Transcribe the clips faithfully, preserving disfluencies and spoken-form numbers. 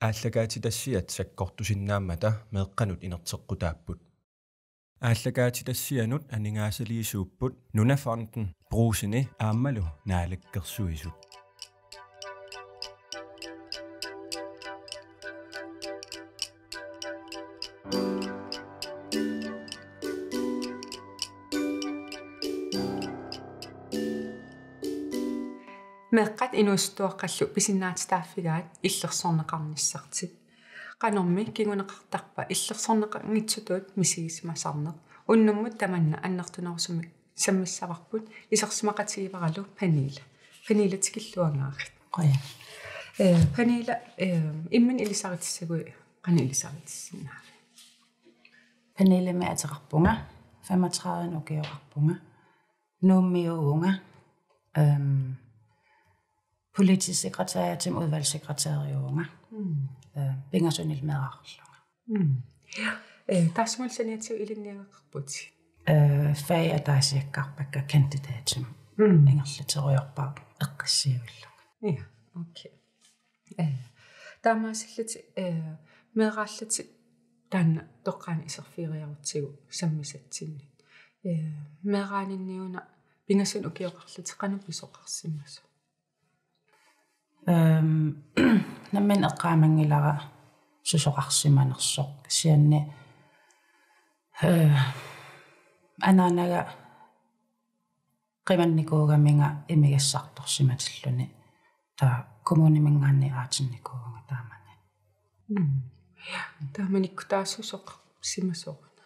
Aallakaatitassiat sakkortusinnaammata meeqqanut inerteqqutaapput. Aallakaatitassianut aningaasaliisuupput Nunafonden, Brugseni aammalu Naalakkersuisut. Meeqqat inuusuttuaqqallu pisinnaatitaaffigaat illersorneqarnissartik. Qanormi kinguneqartarpa illersorneqanngitsutut misigisimasarneq? Unnummut tamanna annertunerusumik sammissavarput, isersimaqatigivaralu Pernille. Pernille, tikilluangaarit. Qujan. Eh, Pernille, eh, imminut ilisaritissaguit qanoq ilisaritissinnaavit? Pernillemik ateqarpunga, femogtredive ukioqarpunga, Nuummiuuvunga, øhm, politisk sekretariatimi udvalgssekretæriuvunga, Mm. Øh, pingasunillu meeraqarlunga. Mm. Ja. Eh, taassumalu saniatigut ilinniagaqarputit? Øh, fag ataasiakkaarpakka kandidatimut. Mm. Ingerlaterujoorpara eqqissivillunga. Ja, okay. Eh, taamaasillutit, eh, meeraallutit taanna toqqaannaq iserfigeriarutsigu sammisatsinnit. Eh, meeraaninniuna pingasunut ukioqarlutit qanoq pisoqarsimasoq? Øhm, nammineq eqqaamanngilara susoqarsimanersoq. Kisianni, øh, anaanaga qimannikuugaminga imigassartorsimatilluni. Taava kommuniminngaanniit aatsinnikuuvunga taamani. Mm. Ja, taamanikkut taava susoqarsimasoq una?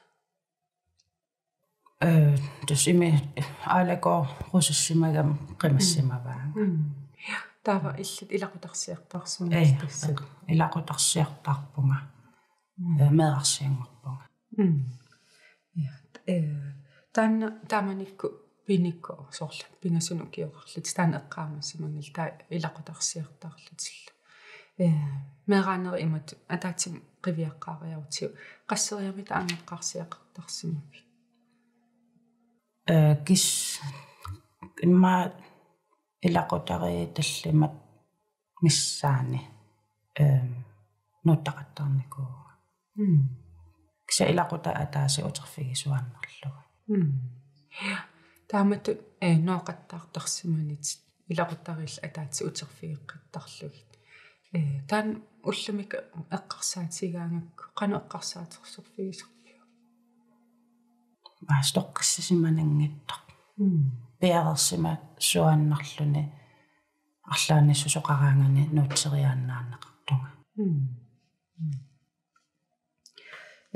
Øh, tassa imi aalakoorussimagama qimassimavaanga. Mm. Ja, taava illit ilaqutarsiartaarsimasoq? Ee, tassa. Ilaqutarsiartaarpunga. Mm. Øh, meerarsianngorpunga. Mm. Ja, eh, taanna taamanikkut pinikku soorlu pingasunut ukioqarlutit taanna eqqaamasimanngilat taava ilaqutarsiartaarlutillu. Eh, meeraanerit imatut ataatsimik qiviaqqaariarutsigu, qasseriarlutit angajoqqaarsiaqartarsimavit? Eh, kis-, immaqa ilaqutariit tallimat missaanni, øhm, nuuttaqattaarnikuuvunga. Mm. Kisianni ilaquttat ataaseq uterfigisuaannarlugit. Mm. Ja. Taamatut, eh, nooqattaartarsimanitit ilaqutariillu ataaseq uterfigeqqittarlugit. Eh, taanna ullumikkut eqqarsaatigigaangakku qanoq eqqarsaatersorfigisarpiuk? Mastoqqissisimananngitsoq. Mm. Piareersimasuaannarluni arlaannik susoqaraanganik nuutseriaannaanneqartunga. Mm. Mm.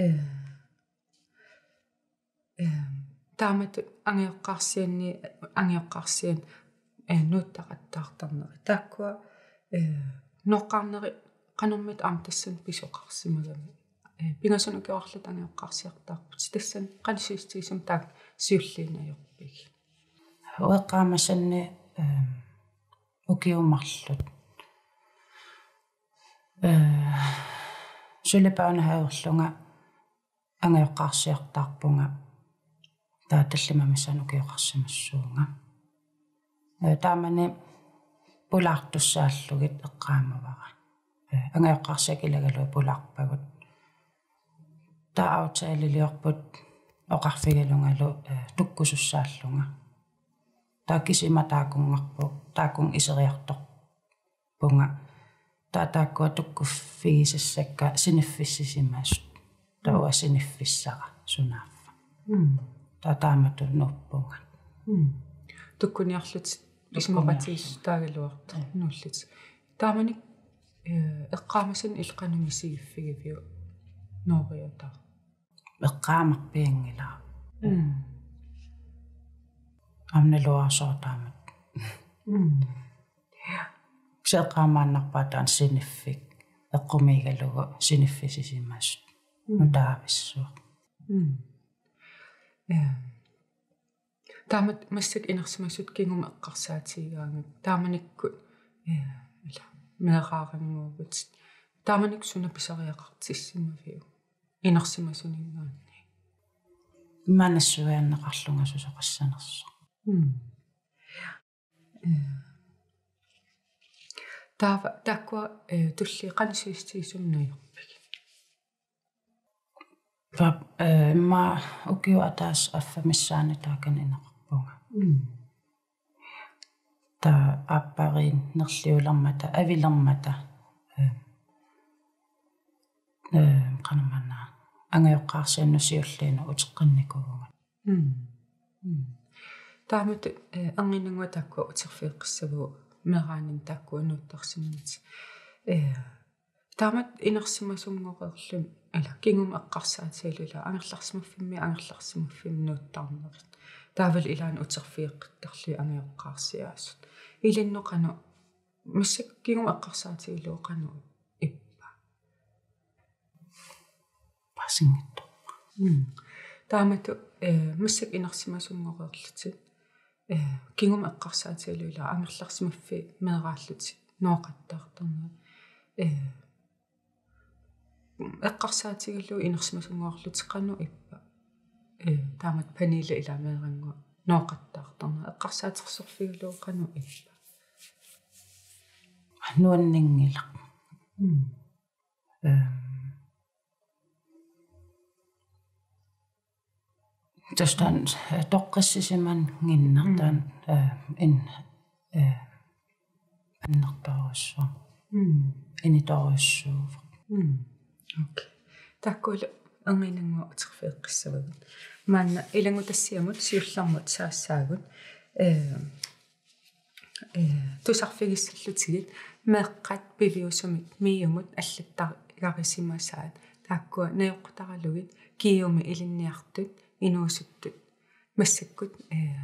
Eh, eh, taamatut angajoqqaarsianni, angajoqqaarsian, eh, nuuttaqattaartarneri. Taakkua, eh, nooqqaarneri qanormita aamma tassani pisoqarsimagami? Eh, pingasunut ukioqarlutit angajoqqaarsiartaarputit, tassani qanoq sivisutigisumik taakku siulliit ajorpigit? Uanga eqqaamasanni, eh, ukiut marluk. Eh, suli børnehaverlunga angajoqqaarsiartaarpunga, taava tallimat missaanni ukioqarsimassuunga. Eh, taamani pulaartussaallugit eqqaamavara. Eh, angajoqqaarsiakkat ilagalugit pulaarpagut. Taava aftaliliorput oqarfigalungalu, eh, tukkusussaallunga. Taava kisima taakunngarpoq, taakkununnga iseriartorpunga. Taava taakkua tukkuffigisassakka siniffissisimasut. Taava uanga siniffissara sunaaffa. Mm. Taava taamatut nuuppunga. Mm. Tukkuniarlutit isumaqatigiissutaagaluartoq. Mm. Nuullutit. Taamani, eh, eqqaamasanni illit qanoq misigiffigiviuk nooriataaq? Eqqaamappianngilara. Mm. Aamma naluara sooq taamatut. Mm. Kisianni eqqaamaannarpara taanna siniffik. Eqqumiigalugu siniffissisimasut. Mm. Nutaavissuaq. Mm. Ja. Taamatut massakkut inersimasutut kingumut eqqarsaatigigaangakku. Taamanikkut, eh, ila, meeraarannguuvutit. Taamanikkut suna pisariaqartissimaviuk inersimasuninngaanniit? Imaannassaaginnarlunga susoqassanersoq. Mm. Eh. Taava taakkua, eh, tulliit qanoq sivisutigisumik nuiorpigit? Pap, eh, immaqa ukiup ataaseq affaa missaani taakani ineqarpunga. Mm. Taava aappariinnerliulermata, avilermata, eh, eh, qanormaanna, angajoqqaarsiannut siulliinut uteqqinnikuuvunga. Mm. Mm. Taamatut, eh, erniinnannguaq taakkua uterfigeqqissavagut meeraaninni taakkua nuuttarsimanertik. Eh, taamatut inersimasunngoreerluni, ila, kingumut eqqarsaatigalugu ila angerlarsimaffimmi, angerlarsimaffimmi nuuttarnerit. Taavalu ilaanni uterfigeqqittarlugit angajoqqaarsiaasut. Ilinnut qanoq, massakkut kingumut eqqarsaatigalugu qanoq ippa? Paasinngitsoq. Mm. Taamatut, eh, massakkut inersimasunngoreerlutit, eh, kingumut eqqarsaatigalugu ila angerlarsimaffiit meeraallutit nooqattaartarnerit. Eh, eqqarsaatigalugu inersimasunngoreerlutit qanoq ippa? Eh, taamatut Pernille ila meerannguaq nooqattaartarnerit. Eqqarsaatersorfigalugu qanoq ippa? Nuanninngilaq. Mm. Ehm, tassa taanna, eh, toqqissisimannginnaq. Mm. Taanna, eh, in, eh, annertoorujussuaq. Mm. Initorujussuuvoq. Mm. Okay. Taakkulu erniinnannguaq uterfigeqqissavagut. Maanna ilanngutassiamut siullermut saassaagut. Eh, eh, tusarfigissallutigit meeqqat piviusumik MIO-mut allattarigarisimasaat, taakkua najoqqutaralugit GU-mi ilinniartut inuusuttut massakkut, eh,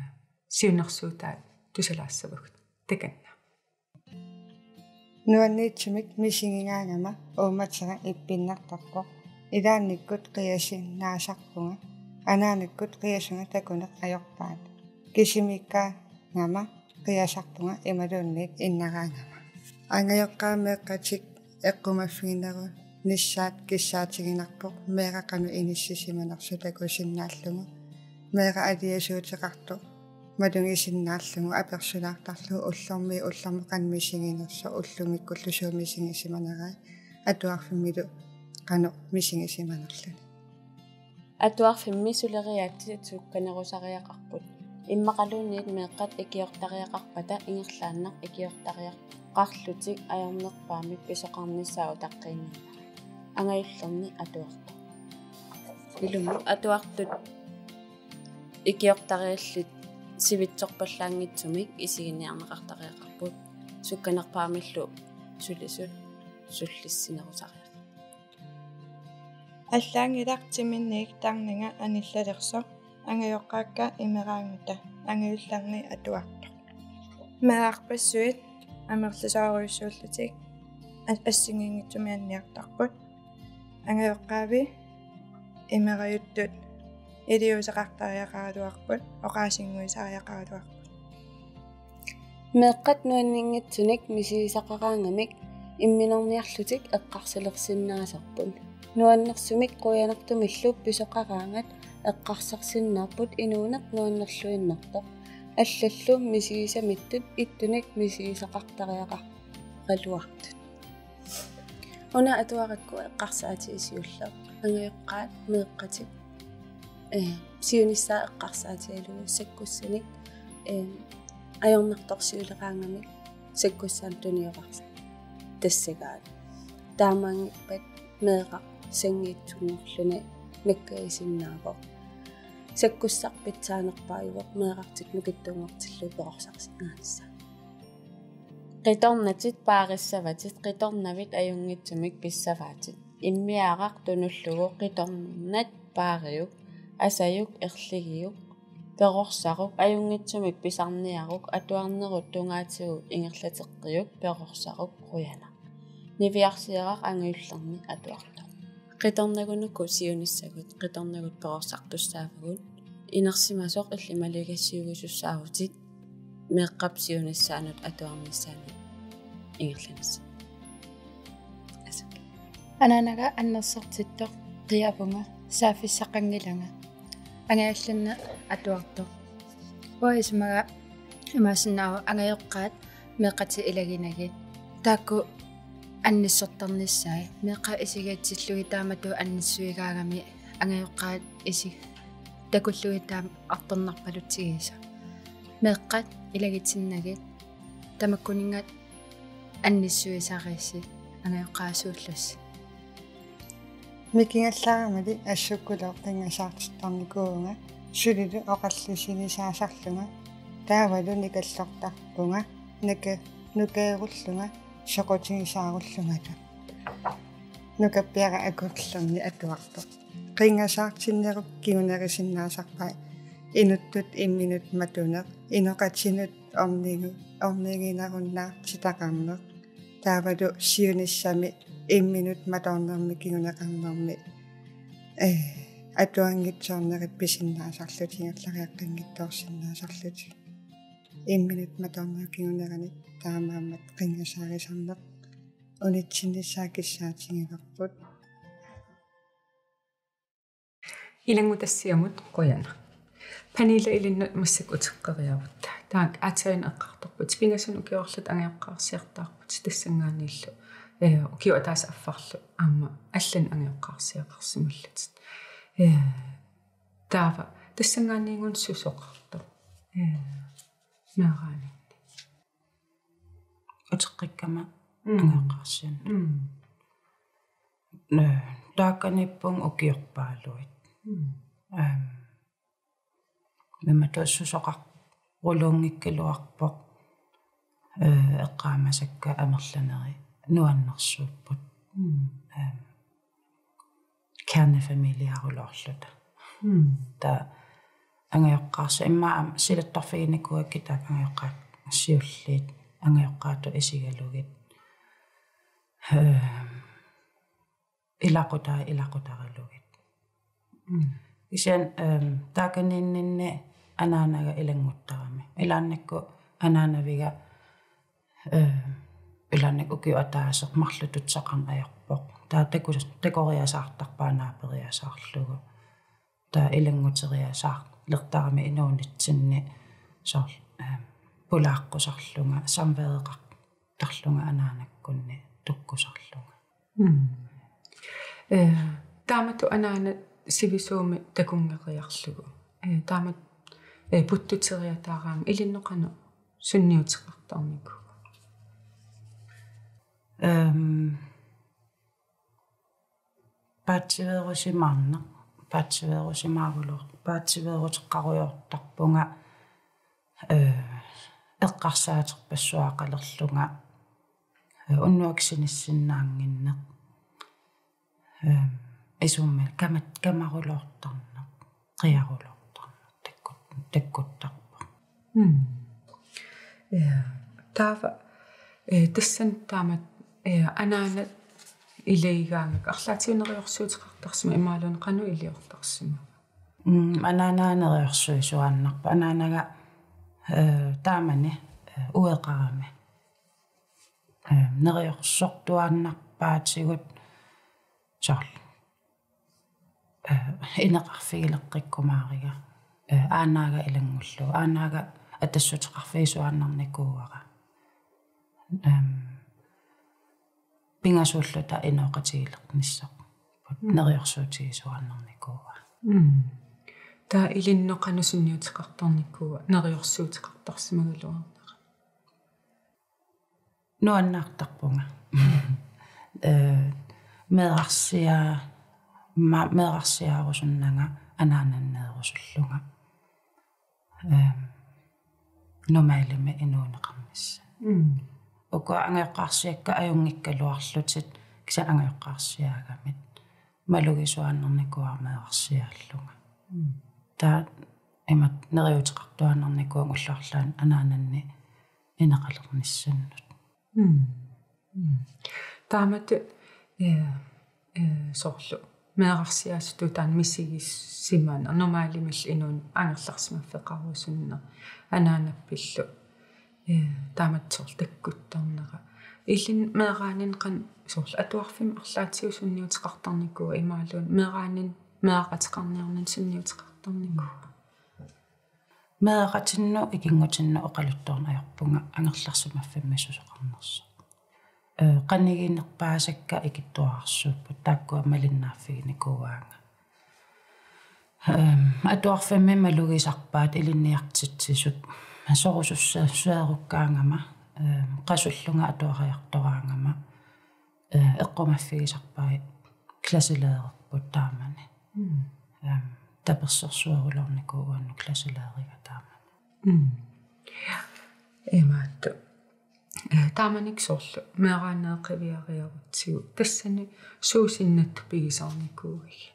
siunnersuutaat tusalaassavagut. Takanna. Nuanniitsumik misigigaangama uummatera ippinnartarpoq. Ilaannikkut qiasinnaasarpunga. Anaanakkut qiasunga takuneq ajorpaat. Kisimiikkaangama qiasarpunga imaluunniit innaraangama. Angajoqqaat meeqqatik eqqumaffiginerunissaat kissaatiginarpoq meeraq qanoq inissisimanersoq takusinnaallugu. Meeraq aliasuuteqartoq malugisinnaallugu apersulaartarlugu ullormiit ullormut qanoq misiginersoq, ullumikkullu suut misigisimanerai, atuarfimmilu qanoq misigisimanerluni. Atuarfimmi suleriaatsit sukkanerusariaqarput. Immaqaluunniit meeqqat ikiortariaqarpata ingerlaannaq ikiortariaqarlutik ajornerpaamik pisoqarnissaa utaqqiinnarnera. Angajullerni atuartoq. Ilumut atuartut ikiortariallit sivitsorpallaanngitsumik isiginiarneqartariaqarput. Sukkanerpaamillu sulisut sullissinerusariaqarput. Allaanngilaq timinniit tarninga anillalersoq, angajoqqaakka imeraanngilaq, angajullerni atuartoq. Meerarpassuit amerlasoorujussuullutik as-, assigiinngitsumik anniartarput. Angajoqqaavi imerajuttut iliuuseqartariaqaraluarput, oqaasinnguisariaqaraluarput. Meeqqat nuanninngitsunik misigisaqaraangamik imminorniarlutik eqqarsalersinnaasarput. Nuannersumik qujanartumillu pisoqaraangat eqqarsarsinnaapput inuuneq nuannerluinnartoq. Allallu misigisamittut ittunik misigisaqartariaqaraluartut. Una atuarakku eqqarsaatigisiulleq angajoqqaat meeqqatik, eh, siunissaa eqqarsaatigalugu sakkussanik, eh, ajornartorsiuleraangamik sakkussaanut tuniorartassagaat. Taamaanngippat meeraq sanngiitsunngorluni nakkagisinnaavoq. Sakkussaq pitsaanerpaajuvoq meerartik nukittunngortillugu perorsarsinnaanissaa. Qitornatit paarissavatit, qitornavit ajunngitsumik pissavaatit. Immiaraq tunullugu qitornat paariuk, asajuk, erligiuk, perorsaruk, ajunngitsumik pisarniaruk, atuarnerut tungaatigut ingerlateqqiuk, perorsaruk, qujanaq. Niviarsiaraq angajullerni atuartoq. Qitornagut uku siunissagut, qitornagut perorsartussaavagut, inersimasoq illit maligassiuisussaavutit meeqqap siunissaanut atuarnissaanut ingerlanissaa. Asuk. Anaanaga annersortittoq qiavunga, saaffissaqanngilanga. Angajullerni atuartoq. Uanga isumaga imaassinnaavoq angajoqqaat meeqqatik ilaginagit. Taakku annissortarnissaat meeqqat isigigatsillugit taamatut annissuigaagami angajoqqaat isi- takullugit taama artornarpalutsigisoq. Meeqqat ilagitsinnagit tamakkuninnga annissuisarissi angajoqqaat suullussi. Mikigallaramali assukkulooq qinngasaartittarnikuuvunga, sulilu oqallisinisaasarlunga, taavalu nikallortarpunga, nuka-, nukaerullunga, soqutigisaarullungalu. Nukappiaraq akullerni atuartoq. Qinngasaartinnerup kingunerisinnaasarpai inuttut imminut matuneq, inoqatinut ornigu-, orniginerunnaartitaqarneq. Taavalu siunissami imminut matoornermi kinguneqarnermi, eh, atuanngitsoornerit pisinnaasarlutik, ingerlariaqqinngitsoorsinnaasarlutik. Imminut matoornerup kingunerani taamaammat qingasaarisarneq unitsinnissaa kissaatigilerput. Ilanngutassiamut qujanaq. Pernille, ilinnut massakkut uteqqeriarutta. Taakku aatsaannguaq eqqartorputit, pingasunut ukiorluta angajoqqaarsiartaarputit, tassanngaanniillu, eh, ukioq ataaseq affarlu aamma allanik angajoqqaarsiaqarsimallutit. Eh, taava tassanngaanniinnguaq susoqartoq, eh, meeraaninni? Uteqqikkama. Mm. Angajoqqaarsianni. Mm. Nä, taakaniippunga ukiorpaaluit. Mm. Ehm, nammattuut susoqaruluunngikkaluarpoq, eh, eqqaamasakka amerlanerit nuannersuupput. Mm. Ehm, kernefamiliaaruluarluta. Mm. Taava angajoqqaarsi-, immaqa aamma silattorfiginikuuakka taakku angajoqqaat siulliit, angajoqqaatut isigalugit. Ehm, ilaqutaa ilaqutaralugit. Mm. Kisianni, ehm, taakaniinninni anaanaga ilannguttarami. Ilaannikkut anaanaviga, ehm, ilaannikkut ukioq ataaseq marluk tutsaqarneq ajorpoq. Taava taku-, takoriasaartarpaa naaperiasaarlugu. Taava ilannguteriasaarlertarami inuunitsinni soorlu, ehm, pulaaqqusarlunga, samveeqartarlunga anaanakkunni tukkusarlunga. Mm. Eh, taamatut anaanat sivisuumik takunngeriarlugu. Eh, taamatut, eh, puttuteriataaraangat ilinnut qanoq sunniuteqartarnikuua? Ehm, paatsiveerusimaarneq, paatsiveerusimaarujoor-, paatsiveeruteqqarujoortarpunga, eh, eqqarsaaterpassuaqalerlunga, eh, unnuaq sinissinnaannginneq, eh, isummat kamat-, kamaruloortarneq, qiaruloortarneq, takkut-, takkuttarpoq. Mm. Ja, taava, eh, tassani taamatut, eh, anaanat ilagigaangakku arlaatigut neriorsuuteqartarsimava imaluunniit qanoq iliortarsimava? Mm, anaanaga neriorsuisuaannarpoq. Anaanaga, eh, taamani, eh, ueqarami. Eh, neriorsortuaannarpaatigut soorlu, eh, ineqarfigileqqikkumaariga, eh, aanaga ilanngullugu, aanaga atassuteqarfigisuaannarnikuuara. Ehm, pingasuulluta inooqatigilernissaat. Mm. Neriorsuutigisuaannarnikuuara. Mm. Taava ilinnut qanoq sunniuteqartarnikuua neriorsuuteqartarsimagaluarnera? Nuannaartarpunga. Eh, meerarsia-, ma-, meerarsiaarusunnanga anaananneerusullunga. Ehm, normalimik inuuneqarnissaa. Mm. Ukua angajoqqaarsiakka ajunngikkaluarlutik kisianni angajoqqaarsiaagamik malugisuaannarnikuuara meerarsiaallunga. Mm. Taava imatut neriuuteqartuaannarnikuuvunga ullut arlaanni anaananni ineqalernissannut. Mm. Mm. Taamatut, eh, eh, soorlu meerarsiaasutut taanna misigisimaneq, normalimillu inuuneq angerlarsimaffeqarusunneq, anaanappillu, eh, taamatut soorlu takkuttarnera. Illit meeraaninni qanoq soorlu atuarfimmi arlaatigut sunniuteqartarnikuua imaluunniit meeraqateqarniarninni sunniuteqartarnikuua? Meeraqatinnut ikinngutinnut oqaluttuarneq ajorpunga angerlarsimaffimmi susoqarnersoq. Eh, qaniginerpaasakka ikittuararsuupput, taakkua malinnaaffiginikuuaannga. Ehm, atuarfimmi malugisarpaat ilinniartitsisut sorusussaassuarukkaangama, ehm, qasullunga atuariartoraangama, eh, eqqumaffigisarpai klasselærerput taamani. Mm. Ehm, tapersersuerulornikuuvoq uannut klasselæreriga taamani. Mm. Imaattoq. Eh, taamanikkut soorlu meeraaneeqiviariarutsigu. Tassani suut sinnattut pigisarnikuuigit?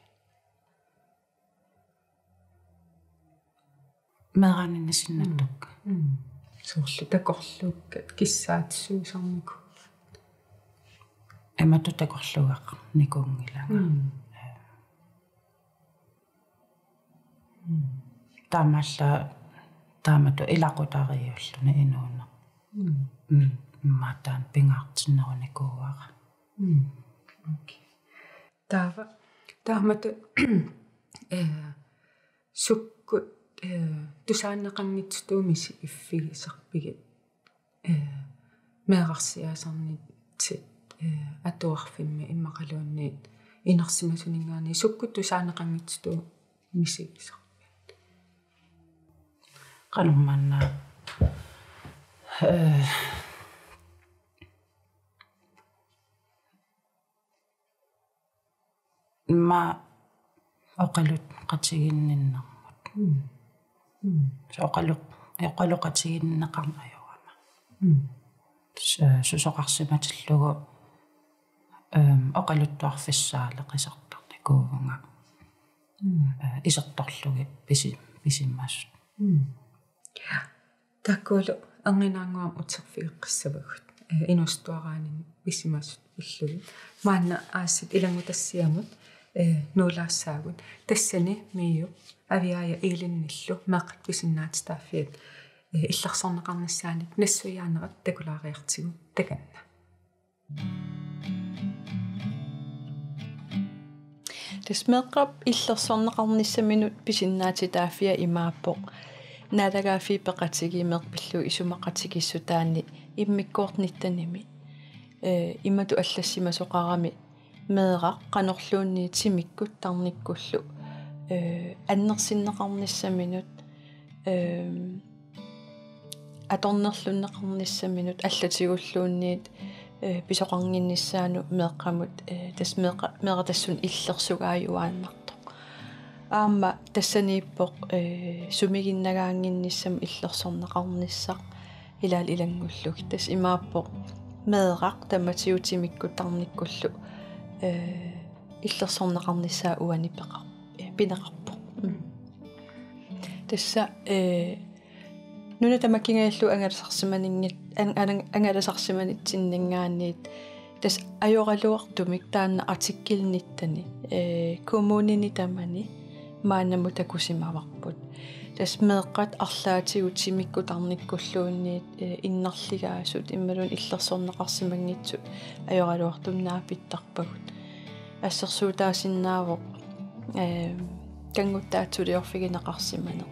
Meeraaninni sinnattukka. Mm. Mm. Soorlu takorluukkat kissaatissiisarnikuuit? Imatut takorluugaqarnikuunngilanga. Mm. Mm. Taamaallaat taamatut ilaqutariiulluni inuuneq. Mm. Mm. Immaqa taanna pingaartinnerunikuuara. Mm. Okay. Taava, taamatut, eh, sukkut, eh, tusaaneqanngitsutut misigiffigisarpigit, eh, meerarsiaasarnitit, eh, atuarfimmi immaqaluunniit inersimasuninngaanniit sukkut tusaaneqanngitsutut misigisarpigit? Qanormaanna, eh, immaqa oqaloqatiginninnermut. Mm. Mm. Soorlu oqaloq-, oqaloqatiginninneqarneq ajorama. Mm. Su-, susoqarsimatillugu, ehm, oqaluttuarfissaaleqisartarnikuuvunga. Mm. Eh, isertorlugit pisi-, pisimasut. Mm. Taakkulu erniinnannguamik uterfigeqqissavagut, eh, inuusuttuaraanni pisimasut pillugit. Maanna aasiit ilanngutassiamut, eh, nuulaassaagut. Tassani MIO-p Aviaja Elenilu meeqqat pisinnaatitaaffiat, eh, illersorneqarnissaannik nassuiaanerat takulaariartigu takanna. Tassa meeqqap illersorneqarnissaminut pisinnaatitaaffia imaappoq: Naalagaaffiit Peqatigiit meeqqat pillugit isumaqatigiissutaanni immikkoortoq nittenimi, eh, imatut allassimasoqarami meeraq qanorluunniit timikkut tarnikkullu, eh, annersinneqarnissaminut, eh, atornerlunneqarnissaminut allatigulluunniit, eh, pisoqannginnissaanut meeqqamut, eh, tassa meeqqa-, meeraq tassunga illersugaajuaannartoq. Aamma tassaniippoq, eh, sumiginnagaannginnissamut illersorneqarnissaq ilaat ilanngullugit. Tassa imaappoq meeraq tamatigut timikkut tarnikkullu, eh, illersorneqarnissaa uani peqar-, eh, pineqarpoq. Mm. Tassa, eh, nunat tamakkingajallu angalasarsimaninngit-, an-, an-, angalasarsimanitsinninngaanniit tassa ajoraluartumik taanna artikel nitten, eh, kommunini tamani maannamut takusimavarput. Tassa meeqqat arlaatigut timikkut tarnikkulluunniit, eh, innarligaasut imaluunniit illersorneqarsimanngitsut ajoraluartumik naapittarpagut. Assersuutaasinnaavoq, eh, kannguttaatsuliorfigineqarsimaneq.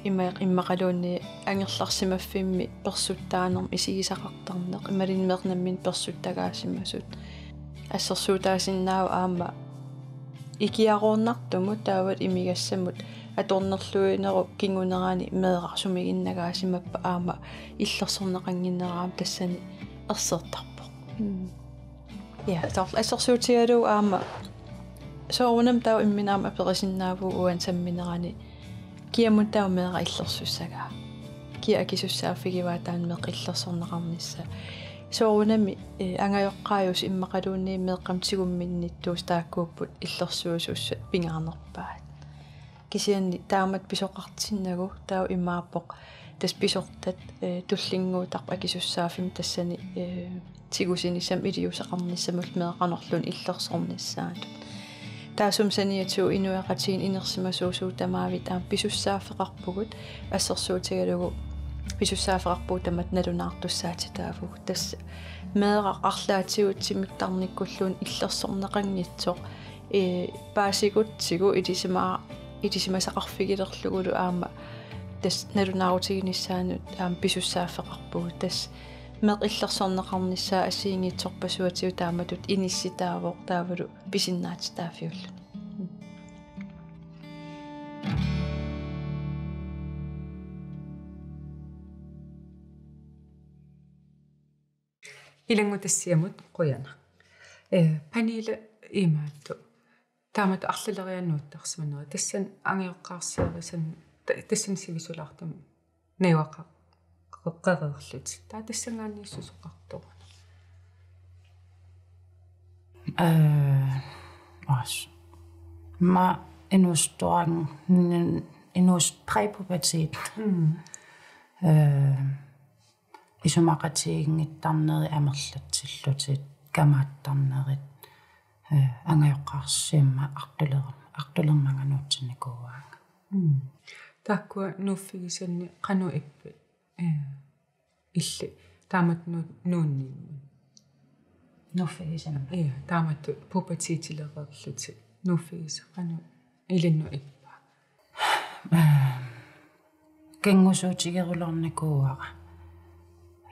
Ima-, immaqaluunniit angerlarsimaffimmi persuttaanermut isigisaqartarneq, imaluunniit meeqqat namminneq persuttagaasimasut. Assersuutaasinnaavoq aamma ikiaroornartumut taavalu imigassamut atornerluinerup kingunerani meeraq sumiginnagaasimappat aamma illersorneqannginnera aamma tassani ersertarpoq. Mm. Ja, taava assersuutigalugu aamma soorunami taava imminut aamma aperisinnaavugut uani samminerani kiamut taava meeraq illersussagaa. Kia akisussaaffigivaa taanna meeqqap illersorneqarnissaa. Soorunami, eh, angajoqqaajusoq immaqaluunniit meeqqamut tigumminnittuusut taakkuupput illersuisussat pingaarnerpaat. Kisianni taamatut pisoqartinnagu taava imaappoq tassa pisortat, eh, tullinnguuttarput akisussaaffimmik tassani, eh, tigusinissamut iliuuseqarnissamullu meeqqat qanorluunniit illersornissaannut. Taassuma saniatigut inuiaqatigiinni inersimasuusugut tamaavisa aamma pisussaaffeqarpugut assersuutigalugu pisussaaffeqarpugut tamatta nalunaartussaatitaavugut. Tassa meeraq arlaatigut timikkut tarnikkulluunniit illersorneqanngitsoq, eh, paasigutsigu ilisima-, ilisimasaqarfigilerlugulu aamma tassa nalunaarutiginissaanut aamma pisussaaffeqarpugut. Tassa Meeqqat illersorneqarnissaat assigiinngitsorpassuatigut taamatut inissitaavoq taavalu pisinnaatitaaffiulluni. Ilanngutassiamut qujanaq. Eh, Pernille imaattoq. Taamatut arlaleriarlutit nuuttarsimanerit. Tassani angajoqqaarsiarisanni, ta-, tassani sivisulaartumik najugaqareerlutit. Taava tassanngaanniit susoqartoq? Eh, as. Aamma inuusuttuarn-, inuus-, præpubertet. Mm. Eh, isumaqatigiinngittarnerit amerlatsillutit, kamaattarnerit, eh, angajoqqaarsiamma artuler-, artulermanga nuutsinnikuuaanga. Mm. Taakkua nuuffigisanni qanoq ippit? Eh, illit taamatut nu-, nuunninnut. Nuuffigisanni. Ja, taamatut pubertetilereerlutit. Nuuffigisat qanoq ilinnut ippa? Kanngusuutigeruloornikuuara.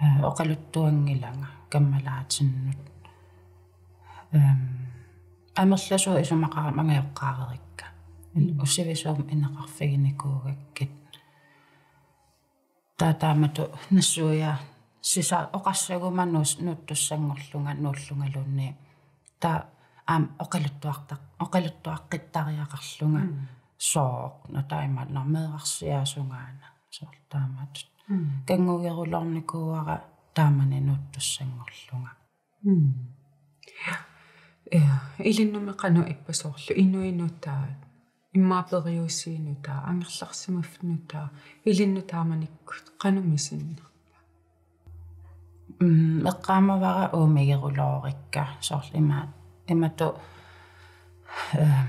Eh, oqaluttuanngilanga kammalaatinnut. Ehm, amerlasuut isumaqarama angajoqqaarerikka. Mm. Ussivisuumik ineqarfiginikuugakkit. Taava taamatut nassuiaa sisa oqassaguma nuus-, nuuttussanngorlunga nuullungaluunniit. Taava aamma oqaluttuartaq-, oqaluttuaqqittariaqarlunga. Mm. Sooq, no taava imaat, no meerarsiaasungaana. Soorlu taamatut. Mm. Kanngugeruloornikuuara taamani nuuttussanngorlunga. Mm. Ja, ilinnumi qanoq ippa soorlu inuit nutaat, immaqa periusiinut taava, angerlarsimaffik nutaaq, ilinnut taamanikkut qanoq misinnarpa? Mm, eqqaamavara uumigeruloorikka, soorlu ima-, imatut, eh,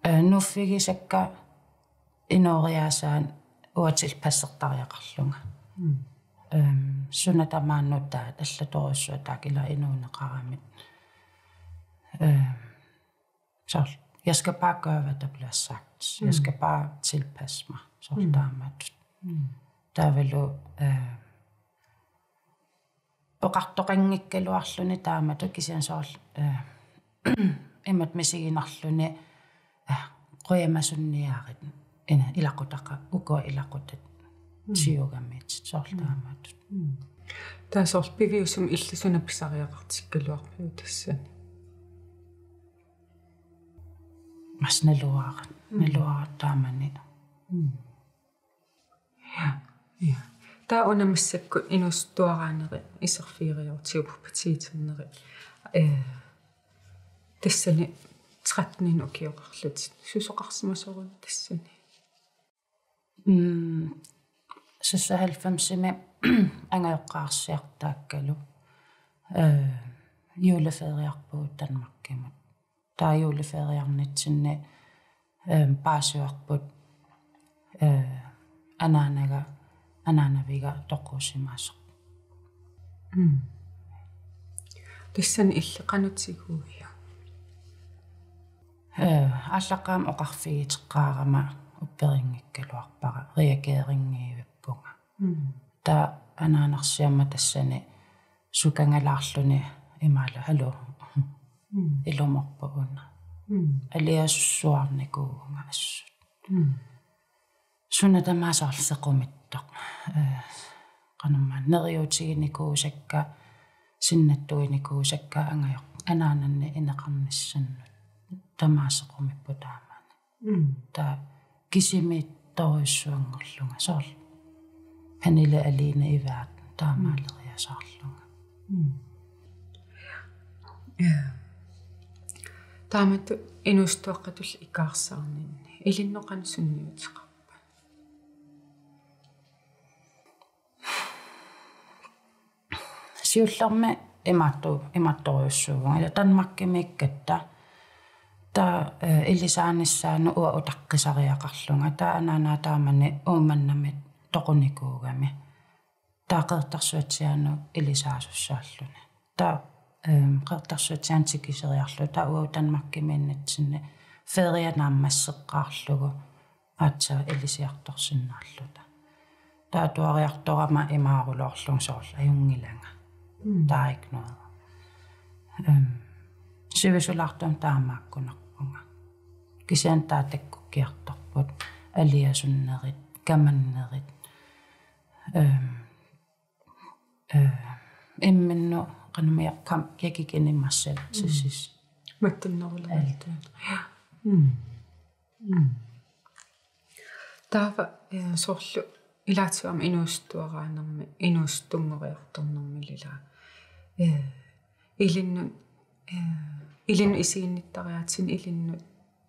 eh, nuuffigisakka inooriaasaanni uanga tilpassertariaqarlunga. Mm. Ehm, suna tamaat nutaat allatorujussuaq taakku ila inuuneqaramik. Ehm, soorlu, jeg skal bare gøre, hvad der bliver sagt. Jeg Mm. skal bare tilpasse mig. Soorlu Mm. taamatut. Mm. Taavalu, eh, oqartoqanngikkaluarluni taamatut kisianni soorlu, eh, imatut misiginarluni, eh, qujamasunniarit ina ilaqutaqa-, ukua ilaqutat Mm. siugamiit soorlu Mm. taamatut. Mm. Taava soorlu piviusumik illit suna pisariaqartikkaluarpiuk tassani? Mas naluara, Mm. naluara taamani. Mm. Ja, ja. Taava una massakkut inuusuttuaraanerit iserfigeriartigu puberteternerit. Eh, tassani tretten ukioqarlutit. Susoqarsimasoruna tassani? Mm, seksoghalvfemsimi angajoqqaarsiartaakkalu. Eh, juleferiarpugut Danmarkimut. Taava juleferiarnitsinni, ehm, paasivarput, eh, anaanaga, anaanaviga toquusimasoq. Mm. Tassani illit qanoq tiguiuk? Eh, aallaqqaammut oqarfigiteqqaarama upperinngikkaluarpara, reagerinngivippunga. Mm. Taava anaanarsiamma tassani sukangalaarluni imaala hallo. Mm. Ilumoorpoq una. Mm. Aliasussuarnikuuvunga assut. Mm. Suna tamaat soorlu sequmittoq. Eh, qanormaa neriuutiginikuusakka, sinnattuinikuusakka angajoq-, anaananni ineqarnissannut. Tamaat sequmipput taamani. Mm. Taava kisimiittorujussuanngorlunga soorlu. Pernille Aline Evert taamaaleriasaarlunga. Mm. Ja. Taamatut inuusuttuaqqatulli ikaarsaarninni ilinnut qanoq sunniuteqarpa? Siullermik imaattu-, imaattorujussuuvunga. Ila Danmarkimiikkatta. Taava, eh, ilisaanissaanut uanga utaqqisariaqarlunga. Taava anaanaa taamani Uummannamit toqunikuugami. Taava Qeqertarsuatsiaanut ilisaasussaalluni. Taava, ehm, Qeqertarsuatsiaanut tikiseriarlugu. Taava uagut Danmarkimiinnitsinni ferie naammasseqqaarlugu. Aatsaat ilisiartorsinnaalluta. Taatuariartorama imaarulorlunga soorlu ajunngilanga. Mm. Taiknua. Øhm, sivisulaartumik taamaakkunarpunga. Kisianni taava takkukkiartorput aliasunnerit, kamannerit. Øhm, øh, imminnut qanumia kam-, kikikinimassat. Mm. Sis. Mattunneruleralluta. Ja. Mm. Mm. Taava, eh, soorlu ilaatigut aamma inuusuttuaraanermi, inuusuttunngoriartornermi ilaa. Eh, ilinnut, eh, ilinnut isiginnittariaatsini ilinnut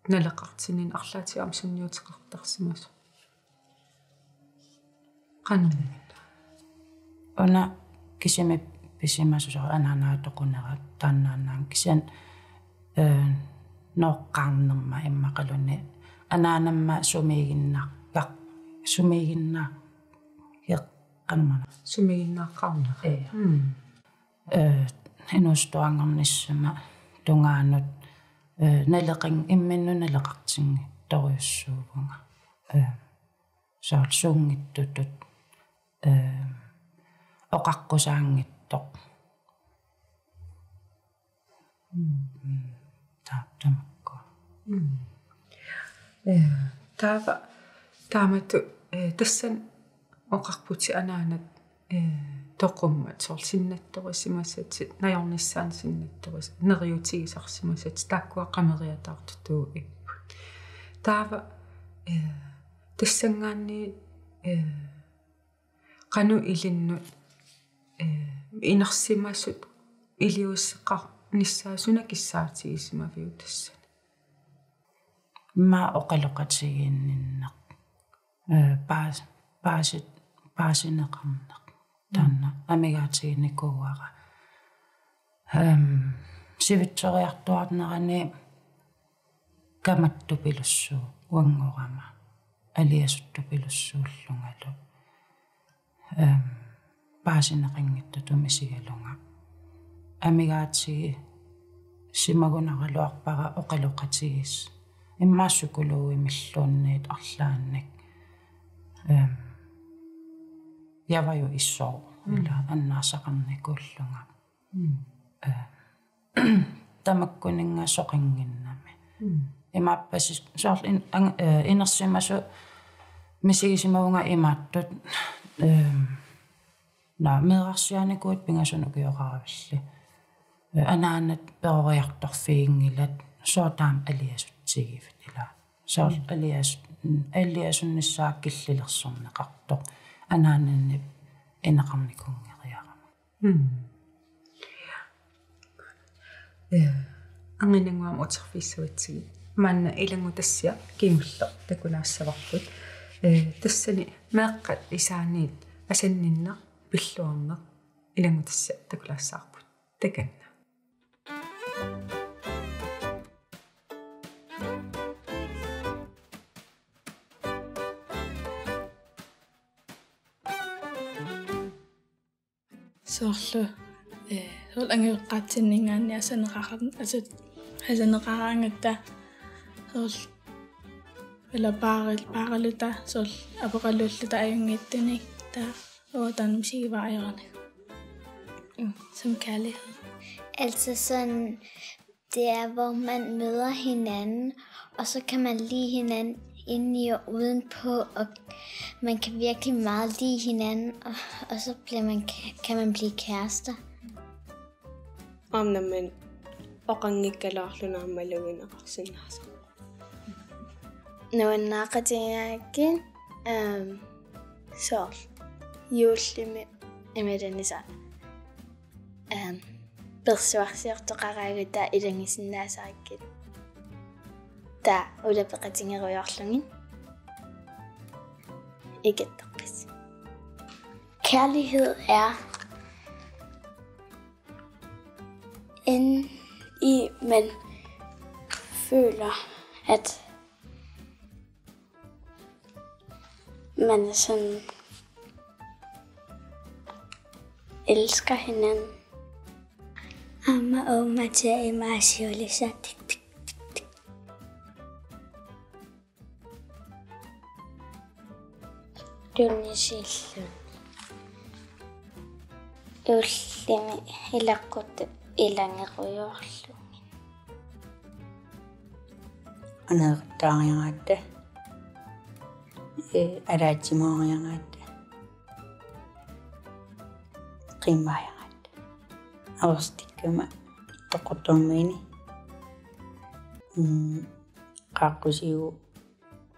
naleqartinninni arlaatigut aamma sunniuteqartarsimasoq. Qanoq. Una kisimi pisimasoq anaanaatoqunera taannaannaanngilaq kisianni, eh, nooqqaarnerma immaqaluunniit anaanama sumiiginnarpa-, sumiiginnaa-, eqqarmana. Sumiiginnaaqqaarnera. Ee. Mm. Eh, inuusuttuanngornissama tungaanut, eh, naleqin-, imminnut naleqartinngitsorujussuuvunga. Eh, soorlu suunngitsutut, eh, oqaqqusaanngitsoq. Mm. Mm, taava tamakku. Mm. Eh, taava taamatut, eh, tassani oqarputit anaanat, eh, toqummat soorlu sinnattorisimasatit, najornissaanut sinnattoris-, neriuutigisarsimasatit, taakkua qameriataartutut ipput. Taava, eh, tassanngaanniit, eh, qanoq ilinnut, eh, inersimasut iliuuseqarnissaat suna kissaatigisimaviuk tassani? Immaqa oqaloqatigiinninneq. Eh, paas-, paasit-, paasineqarneq. Taanna amigaatiginikuuara. Ehm, sivitsoriartuaarnerani kamattupilussuunngorama, aliasuttupilussuullungalu. Ehm, paasineqanngitsutut misigalunga. Amigaatigisimagaluarpara oqaloqatigiissut. Immaqa psykologimilluunniit arlaannik. Ehm, Javajuit issooq, mm, ila annaasaqarnikuullunga. Mm. Eh, tamakkuninnga soqannginnami. Mm. Imaappoq sis-, soorlu in-, ang-, eh, inersimasut misigisimavunga imaattut, ehm, naa, meerarsiaanikuuvutit pingasut ukioqaravilli. Eh, anaanat peroriartorfiginngilat, sooq taama aliasutsigivit ila. Soorlu alias-, aliasunnissaa killilersorneqartoq. Anaananni ineqarnikuunngeriarama. Mm. Eh, anginnannguamik uterfissuatsigit. Maanna ilanngutassiaq kingulleq takulaassavarput. Eh, tassani meeqqat isaanniit asanninneq pilluarneq ilanngutassiaq takulaassavarput. Takanna. Soorlu, eh, soorlu angajoqqaatsinninngaanniit asaneqaqar-, asat-, asaneqaraangatta soorlu ila paaril-, paariluta soorlu apoqaluulluta ajunngitsunik taava uanga taanna misigivara ajoranagu. Mm, som kærlighed. Altså sådan, det er, hvor man møder hinanden, og så kan man lide hinanden indeni og udenpå, og man kan virkelig meget lide hinanden, og, og så bliver man, kan man blive kærester. Aamma nammineq oqanngikkaluarluni aamma malugineqarsinnaasoq. Nuannaaqatigigaangakkit, ehm, soorlu juullimi imaluunniit, ehm, persuarsiortoqaraangatta ilagisinnaasarakkit. Taava ulapeqatigerujoorlugit. Ikittarpassi. Kærlighed er, inden i man føler, at man sådan elsker hinanden. Aamma uummatia imaasiulisa tik, tik, tik, tik. Tunisilluni. Ullumi ilaquttap ilagerujoorluni. Aneeqattaariaratta. Ee, ataatsimooriaratta. Qiimaajaratta. Averstikkama toqortormiini. Mm, qaaqqusiugut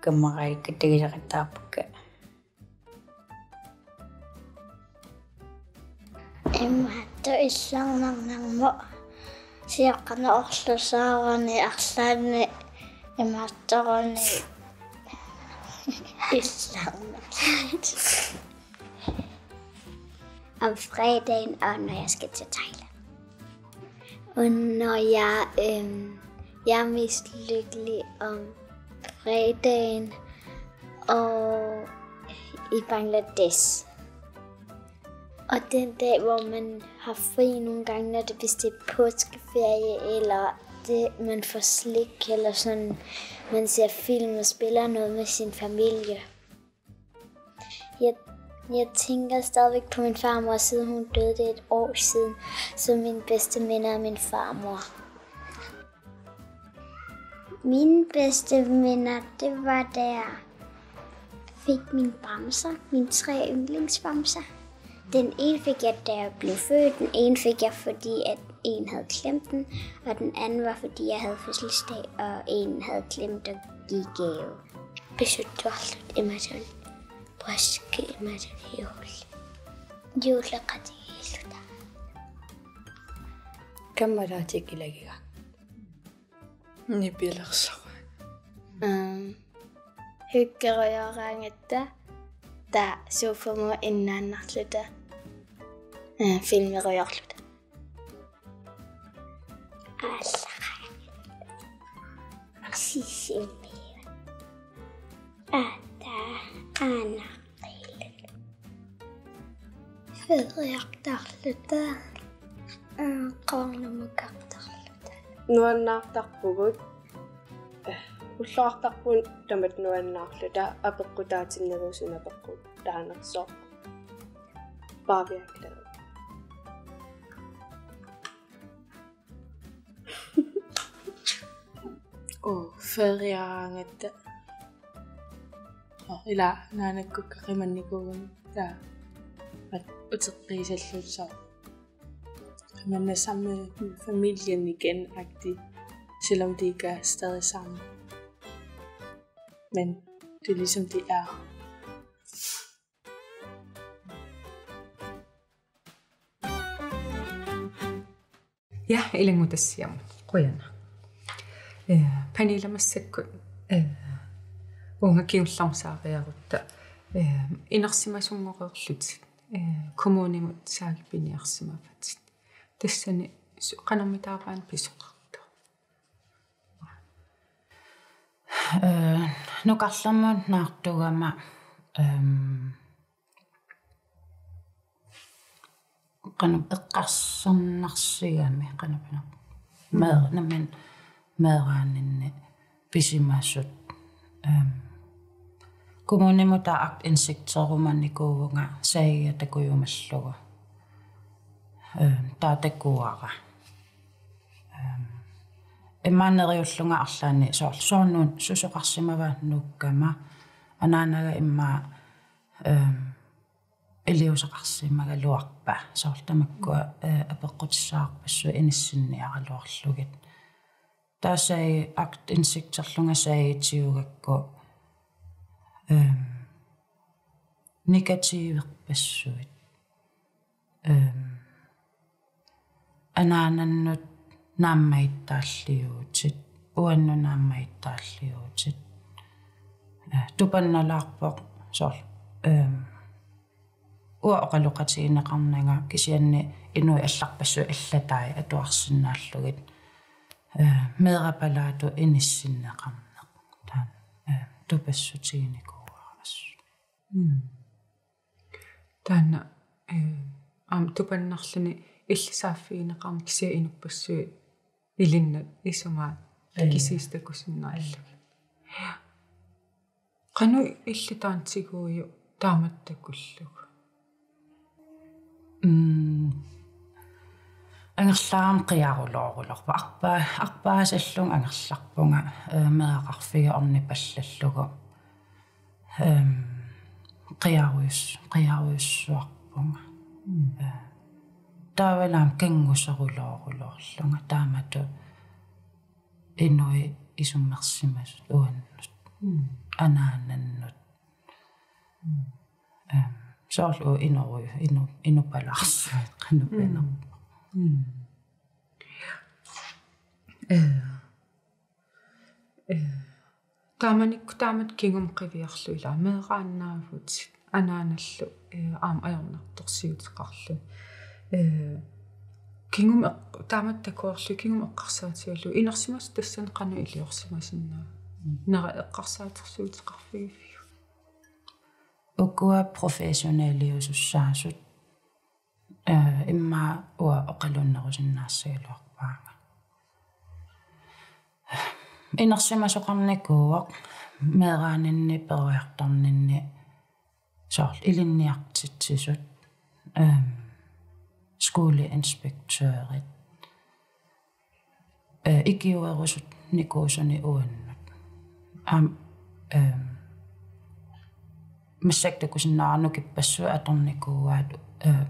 kammaraalikkat tagisaqattaarpakka. Imaattoq illarnarnermut sioqqaneq orlusaaruni arlaanni imaattoruni illarnarluta. Om fredagen, og når jeg skal til Thailand. Og når jeg, øhm, jeg er mest lykkelig om fredagen og i Bangladesh. Og den dag, hvor man har fri nogle gange, når det, hvis det er påskeferie, eller det, man får slik, eller sådan, man ser film og spiller noget med sin familie. Jeg, jeg tænker stadigvæk på min farmor, siden hun døde. Det er et år siden, så mine bedste minder er min farmor. Mine bedste minder, det var, da jeg fik mine bamser, mine tre yndlingsbamser. Den ene fik jeg, da jeg blev født, den ene fik jeg, fordi at en havde klemt den, og den anden var, fordi jeg havde fødselsdag, og en havde glemt at give gave. Pisuttuarluta imaluunniit, påske imaluunniit, juul. Juuleqatigiilluta. Kammalaatikka ilagigaangat. Nipilersoq. Aam. Hyggerujoraangatta, taava sofamut innaannarluta. Ee, filmerujoorluta. Aallaqa. Sisimiut. Aatsaat aanaqqilluta. Feriartarluta. Aa, qoornumukartarluta. Nuannaartarpugut. Ulloqartarpugut tamatta nuannaarluta, apeqqutaatinnagu suna apeqqutaanersoq. Paaviakkilaa. Oo, feriaraangatta. Oo, ila naanakkukka qimannikuugama taava. At uteqqiisalluta soorlu. Qimannassaq med familien igen-agtig, selvom de ikke er stadig sammen. Men det er ligesom, det er. Ja, ilanngutassiamut. Qujanaq. Eh, Pernille, massakkut, eh, uunga kingullermik saariarutta, eh, inersimasunngoreerlutit, eh, kommunimut saagipiniarsimavatit. Tassani su-, qanormitaava pisoqartoq? Eh, nukarlermut naartugama, ehm, qanoq eqqarsarnarsigami, qanoq, qanoq. Mee-, nammineq meeraaninni pisimasut. Ehm, kommunimut taava aktindsigterumanikuuvunga sagiga takujumallugu. Ehm, taava takuara. Ehm, immaqa neriullunga arlaanni soor-, soorunami susoqarsimavaat nuukkama, anaanaga immaqa, ehm, iliuuseqarsimagaluarpa, soorlu tamakkua, eh, apeqqutissaarpassuit inissinniaraluarlugit. Taava sagi aktindsigterlunga sagitiugakku, ehm, negativerpassuit. Ehm, anaanannut naammagittaalliuutit, uannut naammagittaalliuutit. Eh, tupannalaarpoq soorlu, ehm, uanga oqaloqatigineqarnanga kisianni inuit allarpassuit allatai atuarsinnaallugit, eh, meerapalaatut inissinneqarneq. Taanna, eh, tupassutiginikuuara assut. Mm. Taanna, eh, aamma tupannarluni illit saaffigineqarneq kisianni inuppassuit ilinnut isumaat, ee, kisiisa takusinnaallugit. Qanoq illit taanna tiguujuk taamatut takullugu? Mm. Angerlarama qiaruloorulerpoq. Arpa-, arpaasallunga angerlarpunga, eh, meeraqarfiga ornipallallugu. Ehm, qiarujus-, qiarujussuarpunga. Mm. Eh, taavalu aamma kannguserulooruloorlunga taamatut inuit isummersimasut uannut. Mm. Anaanannut. Mm. Ehm, soorlu inoru-, inu-, inupalaarsuit qanoq Mm. pinerpoq. Mm. Eh. Eh. Taamanikkut taamatut kingumut qiviarlugu ilaa meeraannaavutit anaanallu, eh, aamma ajornartorsiuteqarluni. Eh, kingumut eq-, taamatut takuarlugu kingumut eqqarsaatigalugu inersimasut tassani qanoq iliorsimasinnaavit? Mm. Nera eqqarsaatersuuteqarfigiviuk? Ukua professionaliusussaasut, eh, immaqa uanga oqaluunnerusinnaassagaluarpaanga. Inersimasoqarnikuuvoq meeraaninni peroriartorninni soorlu ilinniartitsisut, ehm, skoleinspektørit, eh, ikiuerusunnikuusuni uannut. Aamma, ehm, massakkut takusinnaavara nukippassuit atornikuuaat, eh,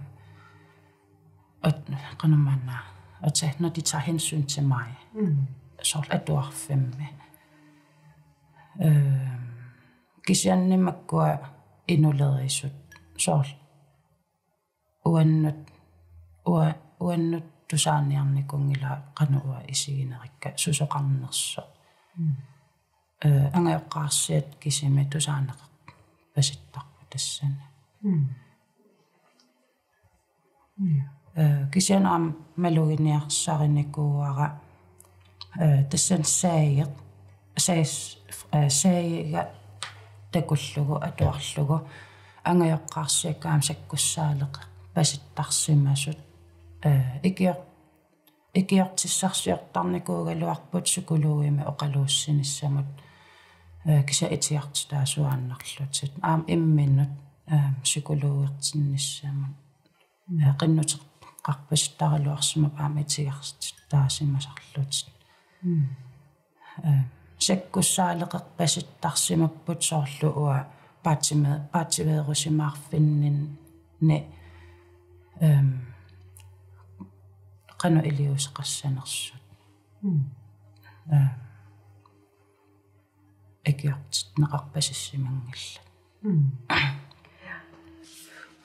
at-, qanormaanna, at se-, når de tager hensyn til mig. Mm. Soorlu atuarfimmi. Ehm, kisianni makkua inulerisut. Soorlu uannut, ua-, uannut tusaaniarnikunngilanga qanoq uanga isiginerikka susoqarnersoq. Mm. Eh, angajoqqaarsiat kisimi tusaaneqarpasittarput tassani. Mm. Ja. Eh, kisianni aamma maluginiarsarinikuuara, eh, tassani sageq, saas-, eh, sagiga takullugu atuarlugu angajoqqaarsiakka aamma sakkussaaleqarpasittarsimasut, eh, ikior-, ikiortissarsiortarnikuugaluarput psykologimik oqaluussinissamut, eh, kisianni itigartitaasuaannarlutik. Aamma imminut, eh, psykologertinnissamut. Mm. Eh, qinnuteqarpasittaraluarsimapput aamma itigartitaasimasarlutik. Mm. Eh, sakkussaaleqarpasittarsimapput soorlu uanga paatsime-, paatsiveerusimaarfinninni, ehm, qanoq iliuuseqassanersut. Mm. Eh, ikiortinneqarpasissimanngillat. Mm.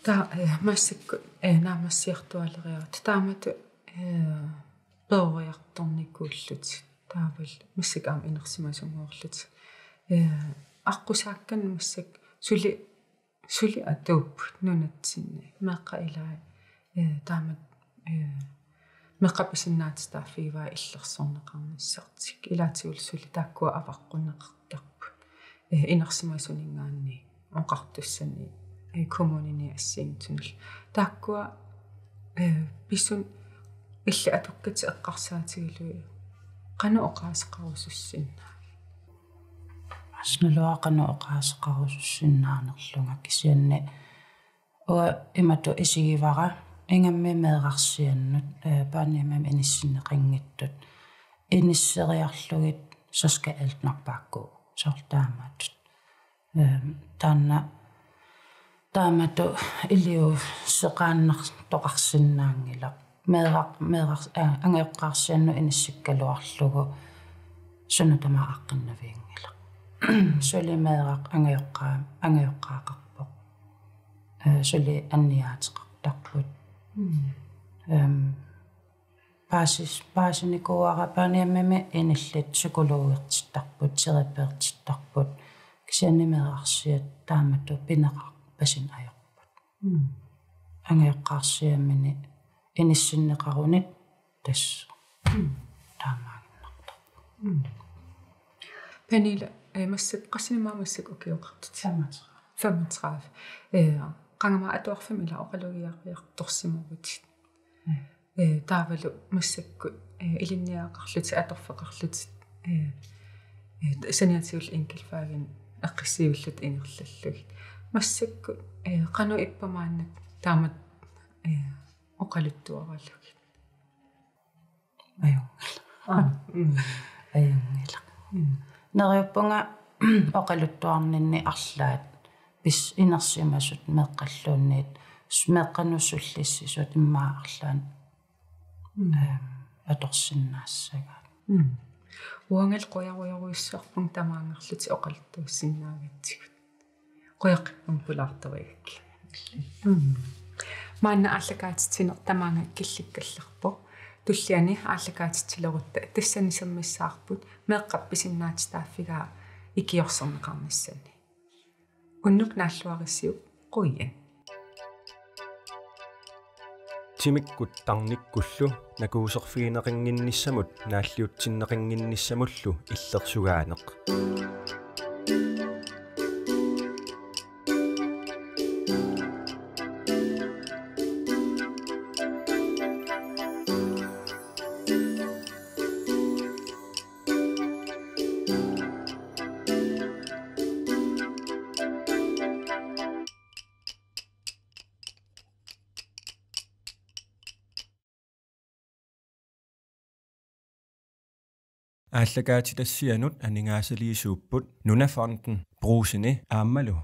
Taava, eh, massakkut, eh, naammassiartualeriaratta taamatut, eh, peroriartornikuullutit. Taavalu massakkut aamma inersimasunngorlutit. Eh, aqqusaakkanni massakkut suli, suli atuupput nunatsinni. Meeqqat ilaat, eh, taamatut, eh, meeqqat pisinnaatitaaffigaat illersorneqarnissartik. Ilaatigullu suli taakkua avaqqunneqartarput. Eh, inersimasuninngaanniit oqartussani, eh, kommunini assigiinngitsunillu. Taakkua, eh, pisunik illit atukkatit eqqarsaatigalugit qanoq oqaaseqarusussinnaavit? Asnaluara qanoq oqaaseqarusussinnaanerlunga kisianni uanga imatut isigivara ingammik meerarsiannut, eh, børnehjemimi inissinneqanngitsut inisseriarlugit så skal alt nok bare gå. Soorlu taamatut. Ehm, taanna, taamatut iliuuseqaannartoqarsinnaanngilaq. Meeraq-, meeraq-, eh, angajoqqaarsiannut inissikkaluarlugu suna tamaat aaqqinnavianngilaq. Suli meeraq angajoqqaa-, angajoqqaaqarpoq. Eh, suli anniaateqartarput. Mm. Ehm, paasis-, paasinikuuara børnehjemimi inillit psykologertittarput, terapeutittarput. Kisianni meerarsiat taamatut pineqarpasinnut ajorput. Mm. Angajoqqaarsiamini inissinneqaruni tassa. Mm. Taamaaginnartarpoq. Mm. Pernille, eh, massakkut, qassinik aamma massakkut ukioqartutit? Femogtredive. Femogtredive. Eh, qanga aamma atuarfimmi ilaa oqalugiariartorsimavutit. Mm. Eh, taavalu massakkut, eh, ilinniagaqarlutit, atorfeqarlutit, eh, eh, saniatigullu enkeltfaginik eqqissivillutit ingerlallugit. Massakkut, eh, qanoq ippa maanna taamatut, eh, oqaluttuaralugit? Ajunngilaq. Aa, mm. Ajunngilaq. Mm. Neriuppunga oqaluttuarninni arlaat pis inersimasut meeqqalluunniit s-, meeqqanut sullissisut immaqa arlaannik, mm, ehm, atorsinnaassagaat. Mm. Uangali qujarujorujussuarpunga tamaangarlutit oqaluttuussinnaagatsigut. Qujaqqippunga pulaartorigakkit. Mm. Maanna aallakaatitsineq tamaanga killikkallarpoq. Tulliani aallakaatitsilerutta tassani sammissavarput meeqqap pisinnaatitaaffigaa ikiorserneqarnissani. Unnuk naalluarisiuk, qujan. Timikkut tarnikkullu nakuuserfigineqannginnissamut naalliutsinneqannginnissamullu illersugaaneq. Aallakaatitassianut aningaasaliisuupput Nunafonden, Brugseni aammalu